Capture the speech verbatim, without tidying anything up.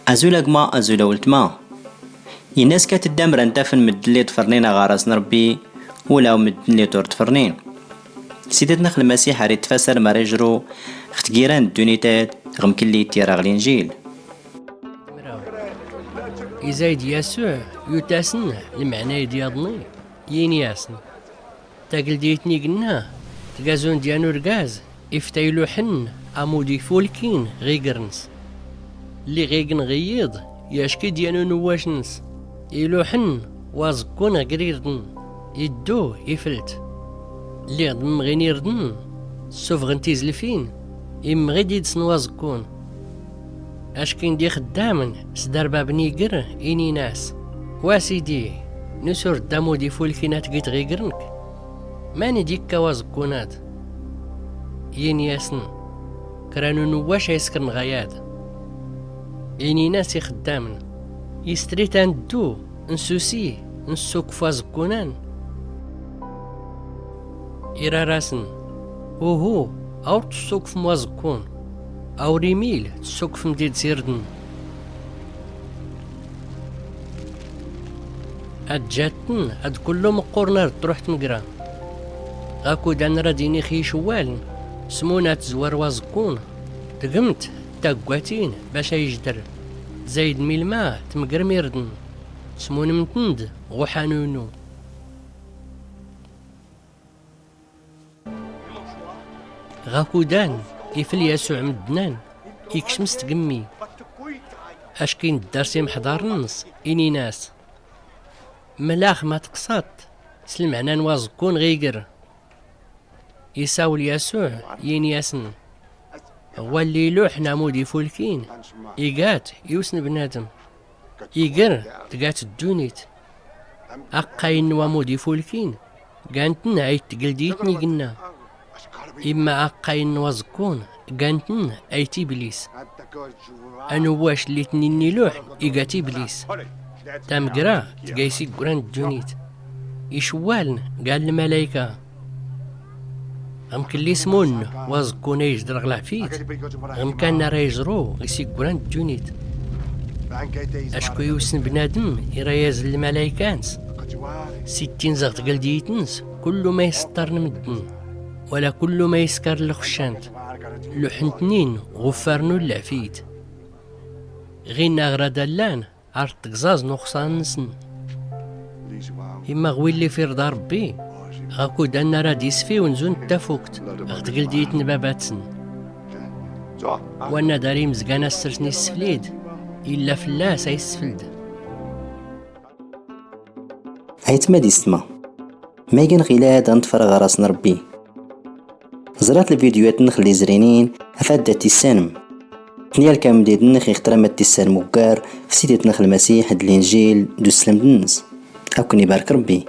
Azul a gma, azul a wltma. Inna-s kat ddamra n-tafn mddn lli ḍfrnin a ɣaras n-rbbi, ula w mddn lli ur-ḍfrnin. Sidtnx lmasiḥ ar-itfasr mara ijru x-tgira n-ddunit-ad, ɣ-mklli tiraɣ linjil. Izayd yasuɛ, yut-asn lmɛna idyaḍni, yini-asn: Tagldit n-ignna tga zund yan urgaz ifta iluḥn amud ifulkin ɣ-igr-ns. Lliɣ ign ɣ-iyyḍ, yack-id yan unuwwac-ns. Iluḥn waẓkkun ɣ-gr irdn, iddu iflt. Lliɣ-d mmɣin irdn, ssufɣn tizlfin, immɣ-id idsn waẓkkun. Ackin d-ixddamn sdarbabn igr, inin-as: Wa sidi, nusur-d amud ifulkin a-t-git ɣ-igr-nk. Mani d-ikka waẓkkun-ad? Yini-asn: Kra n-unuwwac a iskr nɣayad. Inin-as ixddamn: Istrit a nddu, nsusi, nssukf waẓkkun-an? Irar-asn: Uhu, awr tssukfm waẓkkun, awr imil tssukfm-d ids irdn. Ad-jatn ad-kullu mqqurn ar-truḥ tmgra. Ɣakudan ra d-ini x-icwwaln: Smuna tzwar waẓkkun, tgmt taggwatin bac a-ijdr. Zayd milma tmgrm irdn, smunmtn-d ɣ-uḥanunu. Ɣakudan, ifl yasuɛ mddnan, ikcm s-tgmmi. Ackin ddar s-imḥḍarn-ns, inin-as: Mlax ma tqṣaḍt s-lmɛna n-waẓkkun ɣ-igr. Isawel yasuɛ, yini-asn: Ɣwalli iluḥn amud ifulkin, igat iws n-bnadm. Igr tgat ddunit. Aqqayn n-wamud ifulkin gantn ayt tgldit n-ignna. Imma aqqayn n-waẓkkun gantn ayt iblis. Anuwwac lli tnin n-iluḥn igat iblis. Tamgra tga isiggura n-ddunit. Icwwaln gan lmalayka. Ɣ-mklli smun waẓkkun a-ijdr ɣ-lɛfit, ɣ-mkan ara iẓru isiggura n-ddunit. Acku iws n-bnadm ira yazn lmalayka-ns, sittin zɣ-tgldit-ns, kullu ma isṭṭarn mddn, wala kullu ma iskar lxwccant, luḥn-tnin ɣ-uffar n-ullɛfit. Ɣinna ɣ-rad allan ar-ttgẓaẓ n-uxṣan-nsn. Imma ɣwilli f-irḍa Rbbi, ɣakudan ara d-isfiwn zund tafukt ɣ-tgldit n-babatsn. Wanna dar imzgan a-ssrsn issflid, illa flla-s a-issfld. Aytma d-istma, ma igan ɣilad a-nṭfr aɣaras n-Rbbi? Ẓrat lvidyuwat-nnx lli izrinin, afad ad-tissanm. Tnyal kamdid-nnx ixtram ad-tissanm uggar f-sidit-nnx lmasiḥ d-linjil d-usslmd-nns. Akw-n-ibark Rbbi.